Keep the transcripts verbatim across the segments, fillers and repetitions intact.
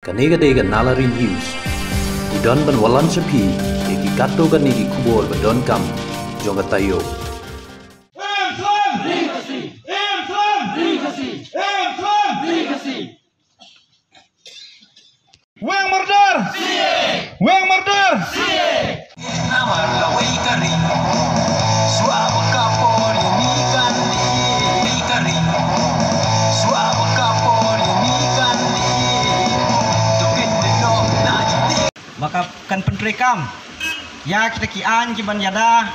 Kane ka dei ka Nalari News. Ngi don ban wallam sha phi ïa ki katto katne ki khubor ba donkam jong ka taïew. Weng murder! Weng murder! Namar lawei ka ri. Shuwa ba ka por ïa mi kan dih. Ri ka ri. Shuwa ba ka por ïa mi kan dih. To kin dei noh na jiti. Ba ka kan pyntreikam ïa kita ki aiñ ki ban ïada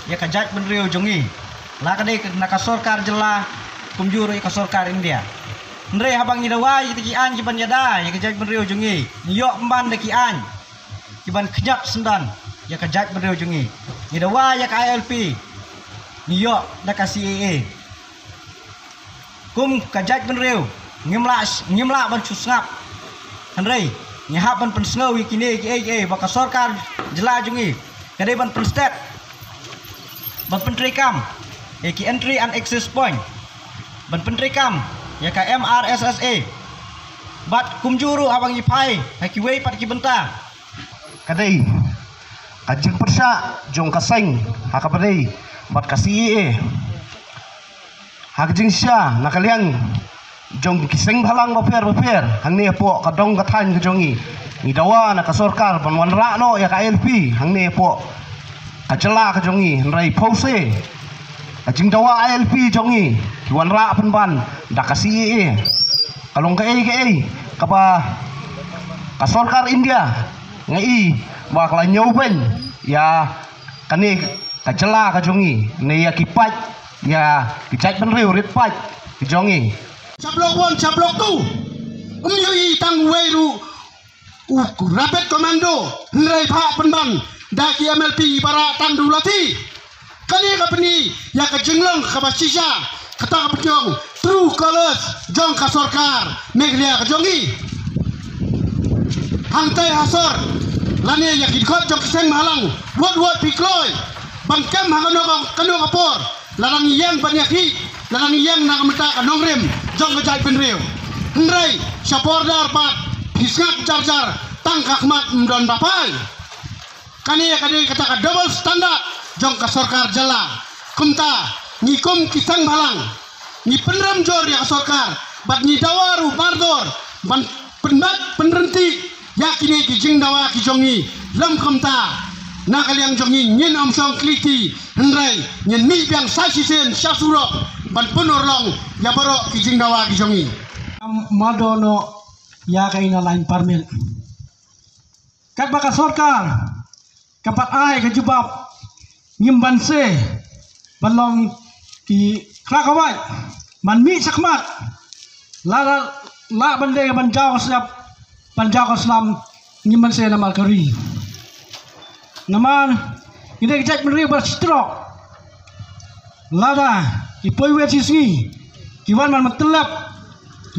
ïa ka jaitbynriew jong ngi, la ka dei na ka sorkar jylla kumjuh ruh ïa ka sorkar India. Hynrei haba ngi dawa ïa kita ki aiñ ki ban ïada ïa ka jaitbynriew jong ngi, ngi ïoh pynban da ki aiñ ki ban khñiot syndon ïa ka jaitbynriew jong ngi. Ngi dawa ïa ka I L P, ngi ïoh da ka C A A. Kum ka jaitbynriew, ngim lah, ngim lah ban shu sngap. Hynrei ngi hap ban pynsngew ïa kine kiei kiei ba ka sorkar jylla jong ngi ka dei ban pynstet, ban pyntreikam ïa ki entry and exit point, ban pyntreikam ïa ka M R S S A. Bad kumjuh ruh haba ngi phai ha kiwei pat ki bynta, ka dei ka jingpyrshah jong ka seng ha kaba dei bad ka C A A. Ha ka jingshisha na ka liang jong ki seng bhalang bapher bapher hangne hapoh ka dong ka thaiñ ka jong ngi, ngi dawa na ka sorkar ban wanrah noh ïa ka I L P hangne hapoh ka jylla ka jong ngi. Hynrei phewse ka jingdawa I L P jong ngi ki wanrah pynban da ka C A A. Ka long kaei kaei kaba ka sorkar India nga i ba ka la ñiewbeiñ ïa kane ka jylla ka jong ngi ne ïa ki paid, ïa ki jaitbynriew rit paid ki jong ngi. Sha Block One, sha Block Two, ym ïohi tang uwei ruh u Rapid Commando, hynrei phah pynban da ki M L P ba rah tang da u lathi. Kane ka pyni ïa ka jinglong kaba shisha, kata ka pynjong true colours jong ka sorkar Meghalaya ka jong ngi. Hangtai ha sor lane ïa ki dkhot jong ki seng bhalang, wot wot phi kloi ban kem ha kano ka, kano ka por, lada ngi ïeng ban ïakhih, lada ngi ïeng na ka bynta ka nongrim jong ka jaitbynriew. Hynrei sha border pat phi sngap jar jar, tang ka khmat ym don ba phai. Kane ka dei kata ka double standard jong ka sorkar jylla. Kumta ngi kum ki seng bhalang ngi pynrem jur ïa ka sorkar bad ngi dawa ruh mardor ban pynbeit pynryntih ïa kine ki jingdawa ki jong ngi. Lym kumta na ka liang jong ngi ngin ym shong kylli kti, hynrei ngin mih biang sa shisien sha surok ban pynurlong ïa baroh ki jingdawa ki jong ngi. Mardor noh ïa ka Inner Line Permit. Katba ka sorkar ka pat ai ka jubab, ngim banse ban long ki khlak ka wait, ban mih shakhmat, la la la ban dei ban jaw ka slap, ban jaw ka slam, ngim banse namar ka ri. Namar ngi dei ka jaitbynriew ba shitrok. Lada ki poi wei shi sngi ki wan ban pyntylep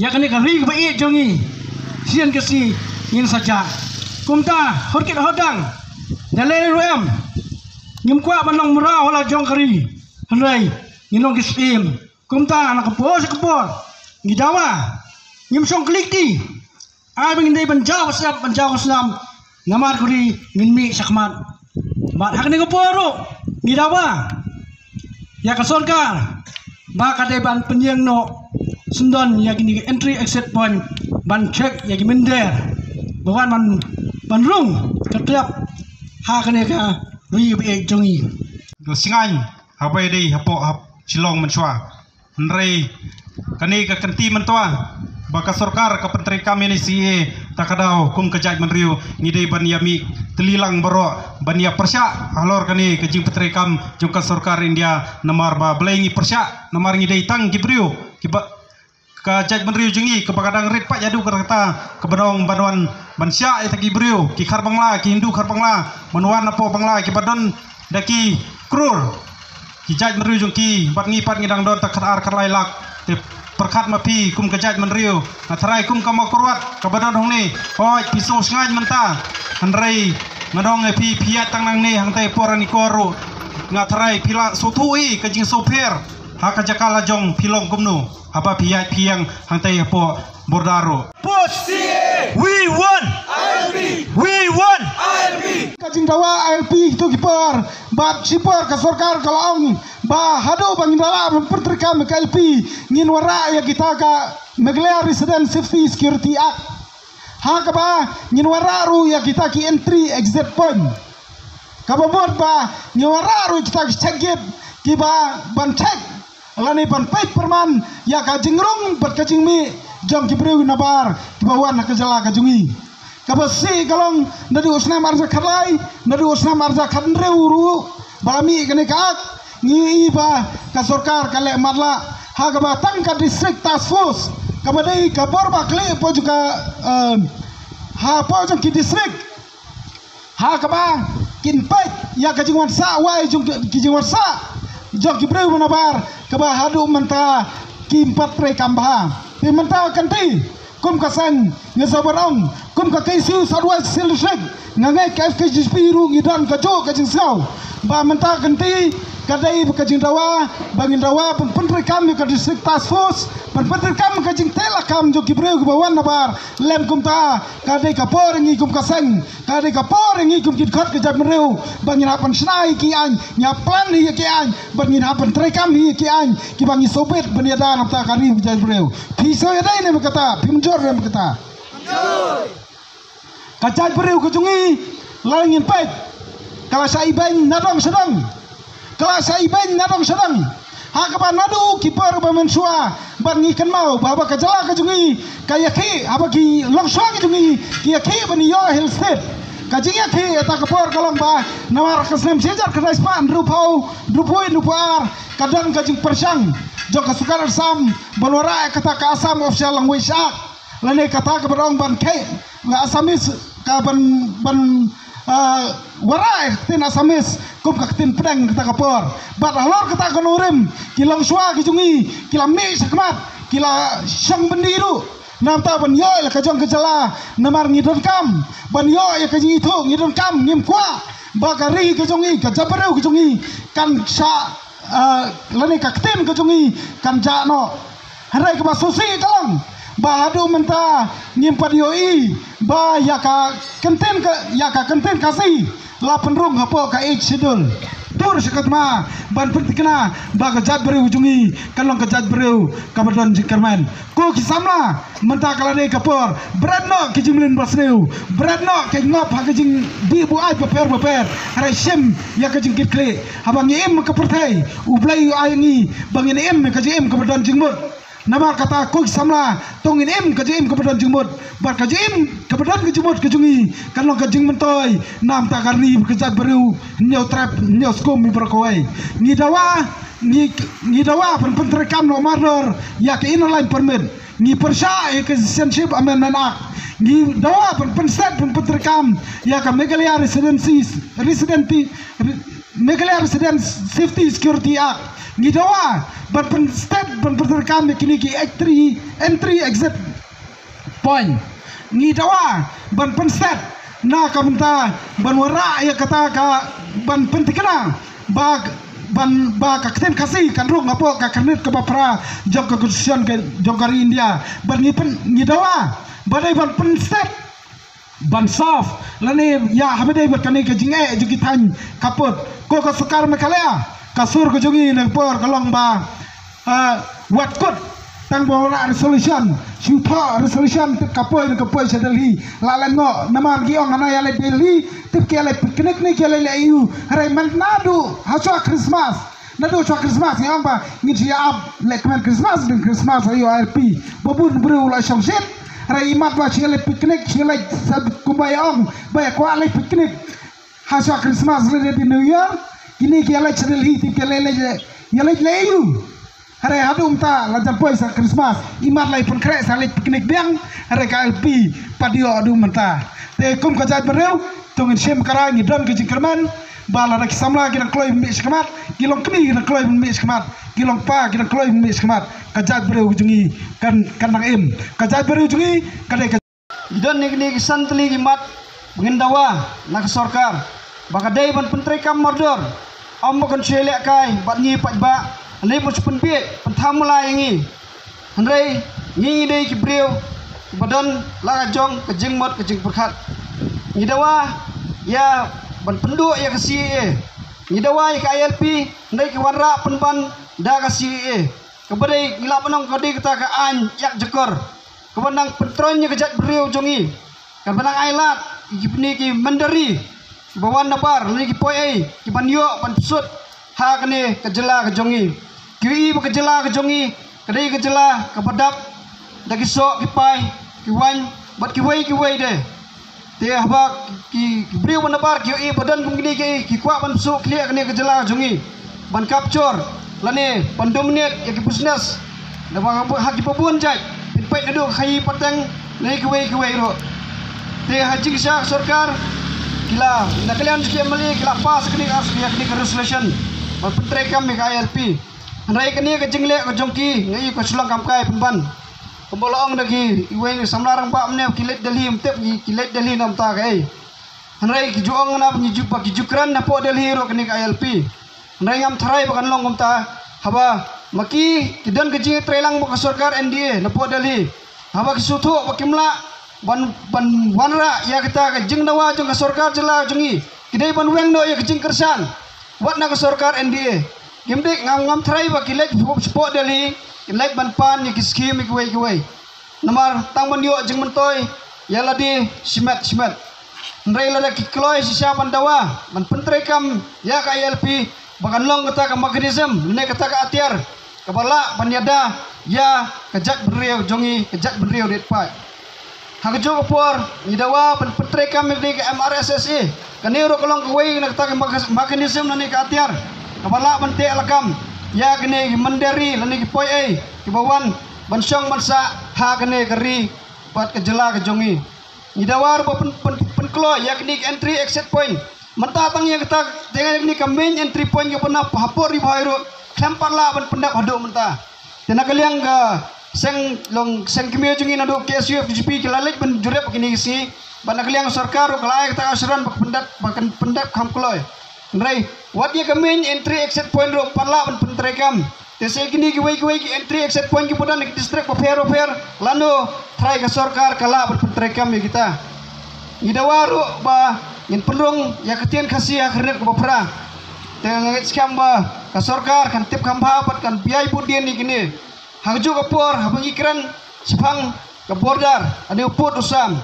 ïa kane ka ri kaba ïeit jong ngi, sien ka sngi ngin sa jah. Kumta hor kit hor dang, da lei ruh em, ngim kwah ban long mraw ha la jong ka ri, hynrei ngin long ki syiem. Kumta na ka por sha ka por ngi dawa, ngim shong kylli kti. Ai ba ngin dei ban jaw ka slap, ban jaw ka slam, namar ka ri, ngin mih shakhmat. Bad ha kane ka por ruh ngi dawa ïa ka sorkar ba ka dei ban pynïeng noh syndon ïa kine ki entry exit point, ban check ïa ki mynder ba wan ban, ban rung ka trep ha kane ka ri ba ïeit jong ngi. Ka Shngaiñ haba ïadei hapoh hap Shillong mynshuwa. Hynrei kane ka kynti mynta ba ka sorkar ka pyntreikam ïa kane C A A, ta ka daw kum ka jaitbynriew ngi dei ban ïa mih tylli lang baroh ban ïa pyrshah halor kane ka jingpyntreikam jong ka sorkar India. Namar ba balei ngi pyrshah? Namar ngi dei tang ki briew kiba, ka jaitbynriew jong ngi kaba ka dang rit paid haduh katta katta, kaba dang ban wan ban shah ïa kita ki briew, ki khar Bangla, ki Hindu khar Bangla, ban wan hapoh Bangla, kiba don da ki krur ki jaitbynriew jong ki, bad ngi pat ngi dang don tang khatar khatlai lak. Te pyrkhat ma phi kum ka jaitbynriew, nga tharai kum ka Mawkyrwat kaba don hangne, hooid phi sngewshngaiñ mynta. Hynrei nga ong ïa phi, phi ïaid tang nangne hangtai hapoh Ranikor ruh, nga tharai phi la sngewthuh ïa ka jingsngewpher ha ka jaka la jong phi long kumno. Haba phi ïaid phi ïeng hangtai hapoh border ruh. Push! C A A! We dawa ïa ka I L P kito ki por, bad shipor ka sorkar ka la ong ba haduh ba ngin da lah ban pyntreikam ïa ka I L P, ngin wanrah ïa kita ka Meghalaya Resident Safety Security Act. Ha kaba ngin wanrah ruh ïa kita ki entry exit point. Kaba mut ba ngin wanrah ruh kita ki check gate kiba ban check lane ban peit pyrman ïa ka jingrung bad ka jingmih jong ki briew nabar kiba wan ha ka jylla ka jong ngi. Kaba shisha ka long naduh u snem arhajar khatlai, naduh u snem arhajar khathynriew ruh ba la mih kane ka Act, ngi ïohi ba ka sorkar ka leh matlah ha kaba tang ka District Task Force kaba dei ka bor ba khlieh hapoh jong ka, eh, hapoh jong ki district, ha kaba kin peit ïa ka jingwan sah wai jong ki, ki jingwan sah jong ki briew ba nabar kaba haduh mynta kim pat treikam bha. Te mynta ka kynti kum ka seng nga sa ban ong, kum ka K S U South West Khasi Hills District, nga ngeit ka F K G P ruh ngi don kajuh ka jingsngew ba mynta ka kynti ka dei ka jingdawa ba ngin dawa ban pyntreikam ïa ka District Task Force, ban pyntreikam ka jingteh lakam jong ki briew kiba wan nabar. Lem kumta ka dei ka por ïa ngi kum ka seng, ka dei ka por ïa ngi kum ki dkhot ka jaitbynriew ba ngin hap ban shna ïa ki aiñ, ngin hap plan ïa ki aiñ, ba ngin hap ban treikam ïa ki aiñ kiba ngi sngewbit ban ïada na ka bynta ka ri ka jaitbynriew. Phi sngewbha ïa dei ne em kata, phi mynjur ne em kata? Ka jaitbynriew ka jong ngi, lada ngin peit, ka la shah ibeiñ na dong sha dong, ka la shah ibeiñ na dong sha dong. Ha kaba naduh ki por ba mynshuwa bad ngi kynmaw ba haba ka jylla ka jong ngi ka ïakhih, haba ki longshuwa ka jong ngi ki ïakhih ban ïoh Hill State, ka jingïakhih ïa kata ka por ka long ba namar ka snem shi hajar khyndai spah hynriewphew, hynriewphew wei, hynriewphew ar, ka don ka jingpyrshang jong ka sorkar Assam ban wanrah ïa kata ka Assam Official Language Act, lane kata kaba ong ban khih ka Assamese, ka ban, ban, ah, wanrah ïa ka ktien Assamese kum ka ktien pdeng kata ka por. Bad halor kata ka nongrim, ki longshuwa ki jong ngi ki la mih shakhmat, ki la shong byndi ruh na ka bynta ban ïoh ïa la ka jong ka jylla, namar ngi donkam ban ïoh ïa ka jingithuh, ngi donkam, ngim kwah ba ka ri ka jong ngi, ka jaitbynriew ka jong ngi kan shah, ah, lane ka ktien ka jong ngi kan jah noh. Hynrei kaba sngewsih ka long ba haduh mynta ngim pat ïohi ba ïa ka kyntien ka, ïa ka kyntien Khasi la pynrung hapoh ka Eighth Schedule. Tur sha ka thma ban pynthikna ba ka jaitbynriew jong ngi kan long ka jaitbynriew kaba don jingkyrmen. Ko ki samla, mynta ka la dei ka por, bret noh ki jingmlien basniew, bret noh ki jingngop ha ki jingdih buaid bapher bapher. Hynrei shim ïa ka jingkitkhlieh. Haba ngi im ha ka pyrthei, U Blei u ai ngi ba ngin im ka jingim kaba don jingmut. Namar kata ko ki samla, to ngin im ka jingim kaba don jingmut. Bad ka jingim kaba don ka jingmut ka jong ngi kan long ka jingmyntoi na ka bynta ka ri ka jaitbynriew, hynñiew trep, hynñiew skum, baroh kawei. Ngi dawa, ngi, ngi dawa ban pyntreikam noh mardor ïa ka Inner Line Permit. Ngi pyrshah ïa ka Citizenship Amendment Act. Ngi dawa ban pynstet ban pyntreikam ïa ka Meghalaya Residency, Residency, Meghalaya Resident Safety Security Act. Ngi dawa ban pynstet ban pyntreikam ïa kine ki entry, entry exit point. Ngi dawa ban pynstet na ka bynta ban wanrah ïa kata ka, ban pynthikna ba, ban, ba ka ktien Khasi kan rung hapoh ka kyrnit kaba phra jong ka Constitution ka jong ka ri India. Bad ngi pyn, ngi dawa ba dei ban pynstet ban solve lane ïa haba dei bad kane ka jingeh jong ki thaiñ khappud. Ko ka sorkar Meghalaya, ka sur ka jong ngi na ka por ka long ba, ah, wat kut tang ba wanrah resolution, shu thoh resolution, tip ka poi na ka poi sha Delhi. La leit noh, namar ki ong hana ïaleit Delhi, tip ki ïaleit picnic ne ki ïaleit leh aiu. Hynrei mynta naduh ha shuwa Christmas, naduh shuwa Christmas ngi ong ba ngin shu ïa ap lehkmen Christmas, ding Christmas ha ïoh R P. Ba bun briew la shongshit. Hynrei imat ba shu ïaleit picnic, shu ïaleit sa kumba ïa ong ba ïa kwah leit picnic ha shuwa Christmas lane New Year, kine ki ïaleit sha Delhi, tip ki ïaleit, ïaleit leh aiu. Hynrei haduh mynta la jan poi sa Christmas, imat la i pynkhreh sa leit picnic biang, hynrei ka I L P pat ïoh haduh mynta. Te kum ka jaitbynriew, to ngin shim ka rai, ngi don ka jingkyrmen ba lada ki samla ki dang kloi ban mih shakhmat, ki longkmie ki dang kloi ban mih shakhmat, ki longkpa ki dang kloi ban mih shakhmat, ka jaitbynriew jong ngi kan, kan dang im. Ka jaitbynriew jong ngi ka dei ka Ngi don ne kine ki san tylli ki mat ba ngin dawa na ka sorkar ba ka dei ban pyntreikam mardor. Ym ba kan shu ïalehkai bad ngi paidbah, lane ban shu pynbieit, pyntham mala ïa ngi. Hynrei ngi ngi dei ki briew ba don la ka jong ka jingmut ka jingpyrkhat. Ngi dawa ïa ban pynduh ïa ka C A A. Ngi dawa ïa ka I L P, hynrei ki wanrah pynban da ka C A A. Kaba dei ngi lah ban ong ka dei kata ka aiñ ïakjakor kaba nang pyntroiñ ïa ka jaitbynriew jong ngi. Kaba nang ailad ïa kine ki mynder kiba wan nabar lane ki poi ei kiban ïoh ban pynshut ha kane ka jylla ka jong ngi. Ki ïohi ba ka jylla ka jong ngi ka dei ka jylla kaba dap da ki soh ki pai, ki waiñ bad kiwei kiwei de. Te haba ki, ki briew ba nabar ki ïohi ba don kum kine ki, ki kwah ban pynshuklieh kane ka jylla jong ngi, ban capture lane ban dominate ïa ki business. Naba ha kiba bun jait pynpeit naduh ka khaii pateng ne kiwei kiwei ruh. Te ha jingshisha ka sorkar ki la, na ka liang jong ki M L A ki la pass kane ka, ïa kane ka resolution ban pyntreikam ïa ka I L P. Hynrei kane ka jingleh ka jong ki nga ïohi ka shu long kam kai pynban. Kumba la ong da ki, iwei i samla rangbah mynne, ki leit Delhi, ym tip ki, ki leit Delhi namar kaei. Hynrei ki ju ong na ba ngi ju, ba ki ju kren napoh Delhi ruh kane ka I L P. Hynrei ngam tharai ba kan long kumta, haba ma ki, ki don ka jingïatreilang bad ka sorkar N D A napoh Delhi. Haba ki sngewthuh ba kim lah ban, ban wanrah ïa kata ka jingdawa jong ka sorkar jylla jong ngi, ki dei ban weng noh ïa ka jingkyrshan wat na ka sorkar N D A. Kim dei, ngam, ngam tharai ba ki leit shapoh Delhi, ki leit ban pan ïa ki skhim ïa kiwei kiwei. Namar tang ban ïoh jingmyntoi ïa lade shimet shimet. Hynrei lada ki kloi shisha ban dawa ban pyntreikam ïa ka I L P, ba kan long kata ka mechanism ne kata ka atiar kaba lah ban ïada ïa ka jaitbynriew jong ngi, ka jaitbynriew rit paid. Ha kajuh ka por ngi dawa ban pyntreikam ïa kane ka M R S S A. Kane ruh ka long kawei na kata ka mecha-, mechanism lane ka atiar kaba lah ban teh lakam ïa kine ki mynder ri lane ki poi ei kiba wan ban shong ban sah ha kane ka ri bad ka jylla ka jong ngi. Ngi dawa ruh ba pyn, pyn, pynkloi ïa kine ki entry exit point. Mynta tang ïa kata, tang ïa kane ka main entry point kaba na hapoh Ri Bhoi ruh khlem pat lah ban pyndep haduh mynta. Te na ka liang ka seng long, seng kmie jong ngi naduh K S U F G P ki la leit ban jurip kine ki sngi. Bad na ka liang sorkar ruh ka la ai kata ka assurance ba kan pyndep, ba kan pyndep kham kloi. Hynrei wat ïa ka main entry exit point ruh ym pat lah ban pyntreikam. Te sa kine kiwei kiwei ki entry exit point kiba don ha ki district bapher bapher, lano trai ka sorkar ka lah ban pyntreikam ïa kita. Ngi dawa ruh ba ngin pynrung ïa ka ktien Khasi ha ka rit kaba phra. Te nga ngeit skhem ba ka sorkar kan tip kham bha bad kan pynïaid buddien ïa kine. Ha kajuh ka por haba ngi kren shaphang ka border, lane u pud u sam,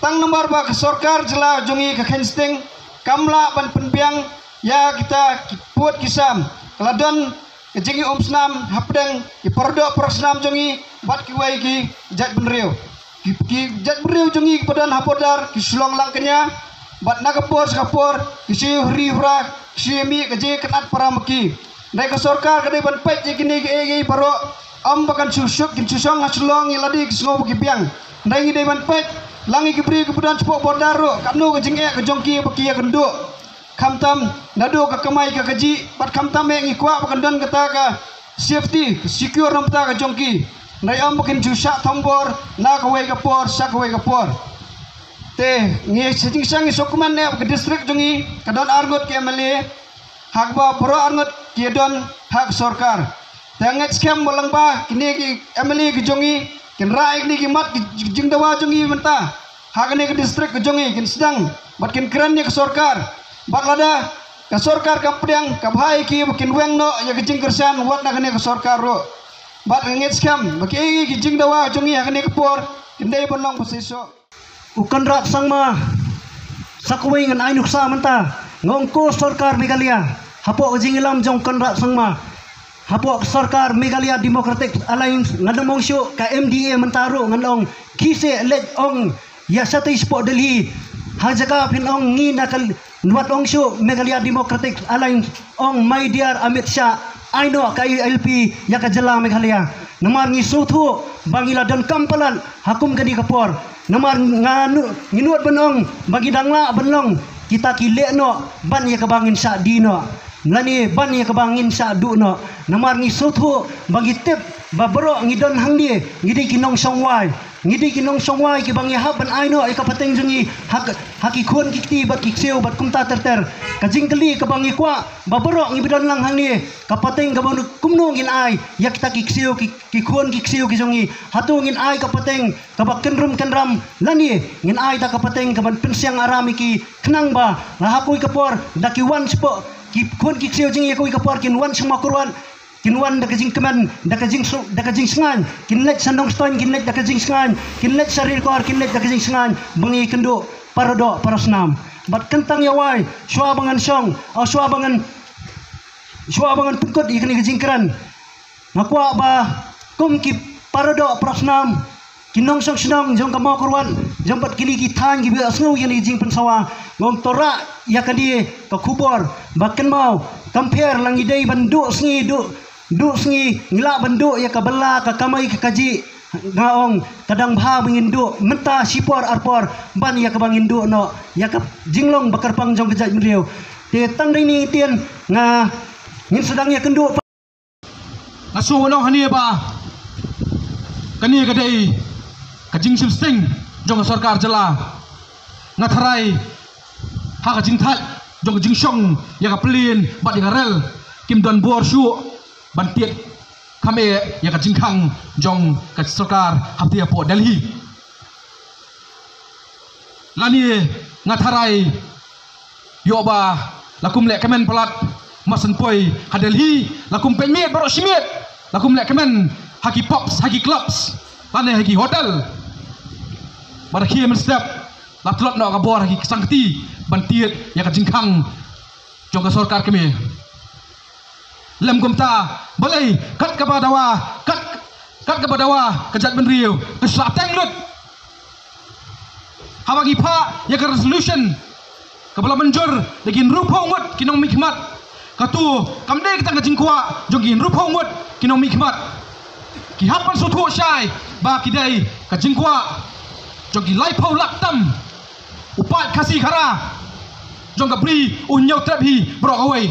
tang namar ba ka sorkar jylla jong ngi ka kheiñ sting kam lah ban pynbiang ïa kita ki pud ki sam. Ka la don ka jingïaumsnam hapdeng ki paradoh parasnam jong ngi bad kiwei ki jaitbynriew. Ki, ki jaitbynriew jong ngi kiba don ha border ki shu long lang kñia bad na ka por sha ka por ki shu ïa huri hura, ki shu ïa mih ka jingïakynad para ma ki. Hynrei ka sorkar ka dei ban peit ïa kine kiei kiei baroh. Ym ba kan shu shuk, kin shu shong ha Shillong ïa lade ki sngew ba ki biang. Hynrei ngi dei ban peit lang ïa ki briew kiba don shapoh border ruh, katno ka jingeh ka jong ki ba ki ïakynduh. Khamtam naduh ka kamai ka kajih bad khamtam eh ngi kwah ba kan don kata ka safety, ka secure na bynta ka jong ki. Hynrei ym ba kin ju shah thombor na kawei ka por sha kawei ka por. Te ngi sa jingshisha ngi sngewkmen eh ba ka district jong ngi ka don arngut ki M L A, ha kaba baroh arngut ki ïadon ha ka sorkar. Te nga ngeit skhem ba lyngba kine ki M L A ki jong ngi kin rah ïa kine ki mat ki jingdawa jong ngi mynta ha kane ka district ka jong ngi, kin sdang bad kin kren ïa ka sorkar. Bad lada ka sorkar kam pdiang, ka bha ïa ki ba kin weng noh ïa ka jingkyrshan wat na kane ka sorkar ruh. Bad nga ngeit skhem ba kiei kiei ki jingdawa jong ngi ha kane ka por kin dei ban long ba seisoh. U Conrad Sangma, sa kawei ngan ai nuksa mynta, nga ong ko sorkar Meghalaya, hapoh ka jingïalam jong Conrad Sangma, hapoh ka sorkar Meghalaya Democratic Alliance, ngan ym ong shuh ka M D A mynta ruh, ngan ong khie seh leit ong ïa shatei shapoh Delhi. Ha jaka phin ong ngi na ka, wat ong shuh Meghalaya Democratic Alliance, ong my dear Amit Shah, ai noh ka I L P ïa ka jylla Meghalaya. Namar ngi sngewthuh ba ngi la donkam palat ha kum kane ka por. Namar nga nu-, ngi nud ban ong ba ngi dang lah ban long kita ki leh noh ban ïa kaba ngin shah die noh, lane ban ïa kaba ngin shah duh noh. Namar ngi sngewthuh ba ngi tip ba baroh ngi don hangne ngi dei ki nongshong wai. Ngi dei ki nongshong wai kiba ngi hap ban ai noh ïa ka pateng jong ngi ha ki, ha ki khun ki kti bad ki ksiew bad kumta ter ter. Ka jingkylli kaba ngi kwah ba baroh ngi ba don lang hangne, ka pateng kaba kumno ngin ai ïa kita ki ksiew ki, ki khun ki ksiew ki jong ngi? Hato ngin ai ka pateng kaba kynrum kynram, lane ngin ai ta ka pateng kaban pynsiang aram ïa ki, khnang ba la ha kawei ka por da ki wan shapoh, ki khun ki ksiew jong ngi ha kawei ka por kin wan sha Mawkyrwat, kin wan da ka jingkmen, da ka jing, da ka jingsngaiñ, kin leit sha Nongstoiñ, kin leit da ka jingsngaiñ, kin leit sha Ri Kor, kin leit da ka jingsngaiñ, ba ngi kynduh para doh para snam. Bad kyntang ïa wai, shuwa ba ngan shong, o shuwa ba ngan, shuwa ba ngan pynkut ïa kane ka jingkren, nga kwah ba kum ki para doh para snam, ki nongshong shnong jong ka Mawkyrwat, jong bad kine ki thaiñ kiba sngew ïa kane ka jingpynsawa, ngin to rah ïa kane ka khubor ba kynmaw, kam pher la ngi dei ban duh sngi, duh, duh sngi, ngi lah ban duh ïa ka bylla, ka kamai, ka kajih, nga ong ka dang bha ba ngin duh mynta shipor arpor ban ïa kaba ngin duh noh ïa ka jinglong ba kyrpang jong ka jaitbynriew. Te tang dei ne ktien nga, ngin sdang ïa kynduh. Nga shu ong hangne ba kane ka dei ka jingshim sting jong ka sorkar jylla. Nga tharai ha ka jingthait jong ka jingshong ïa ka plane bad ïa ka rel, kim don bor shuh ban tied kham eh ïa ka jingkhang jong ka sorkar hapdeng hapoh Delhi. Lane nga tharai ïoh ba la kum lehkmen palat, mar shen poi ha Delhi, la kum peit miet baroh shi miet, la kum lehkmen ha ki pubs, ha ki clubs, lane ha ki hotel. Bad ha ki mynstep la tlot noh ka bor ha ki sangkti ban tied ïa ka jingkhang jong ka sorkar kmie. Lem kumta, balei kat kaba dawa, kat, kat kaba dawa ka jaitbynriew ka shu lah teng lut? Haba ngi phah ïa ka resolution kaba la mynjur da ki hynriewphew ngut ki nongmihkhmat, kato kam dei tang ka jingkwah jong ki hynriewphew ngut ki nongmihkhmat. Ki hap ban sngewthuh shai ba ki dei ka jingkwah jong ki laiphew lak tam u paid Khasi Khara jong ka Bri u Hynñiewtrep hi baroh kawei.